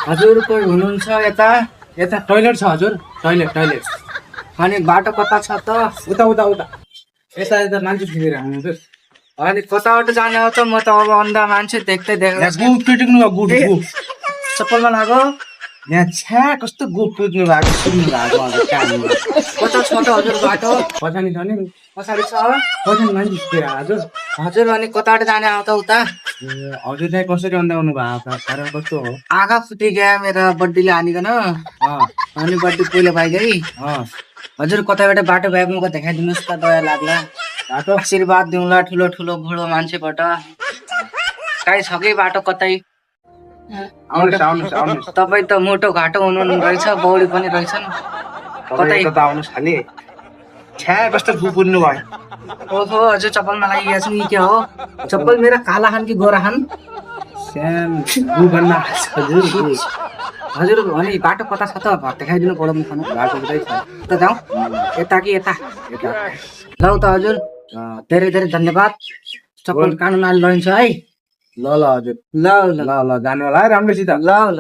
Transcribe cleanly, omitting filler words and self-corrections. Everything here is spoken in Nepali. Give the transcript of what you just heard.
हजुर कोही हुनुहुन्छ यता यता टोइलेट छ हजुर टोइलेट अनि बाटो कता छ त उता उता उता यता यता मान्छे फिरेर आउनुहुन्छ अनि कताबाट जाने हो त म त अब अन्धा मान्छे देख्दै देख्दै गुड पिटिक्नु भयो गुड चप्पलमा लाग्यो यहाँ छ्या कस्तो गुड पिट्नु भएको सुन्नु भएको हजुर कानमा कता छ त हजुर बाटो पछाडि छ नि पछाडि छ पछाडि मान्छे फिरेर हजुर हजुर अनि कताबाट जाने हो त उता हजुर चाहिँ कसरी अन्दाउनु भएको कारण कस्तो हो आँखा फुटी गया मेरो बड्डीले हानिकन अनि बड्डी पहिलो पाइगई हजुर कताबाट बाटो भए म देखाइदिनुहोस् त दया लाग्ला बाटो आशीर्वाद दिउँला ठुलो ठुलो बुढो मान्छेबाट काहीँ छ कि बाटो कतै आउनुहोस् तपाईँ त मोटो घाटो हुनु रहेछ बौडी पनि रहेछन् कतै आउनुहोस् खालि छ्या कस्तो पुग्नु भयो ओहो हजुर चप्पलमा लागिरहेको छ नि के हो चप्पल मेरो काला खान कि गोरा खान स्याम गुगनमा हजुर हजुर अनि बाटो कता छ त देखाइदिनु पऱ्यो म खानु बाटो उतै छ त जाउँ यता कि यता लौ त हजुर धेरै धेरै धन्यवाद चप्पल कानुन लैन्छ है ल ल हजुर ल ल ल ल जानु होला है राम्रोसित ल ल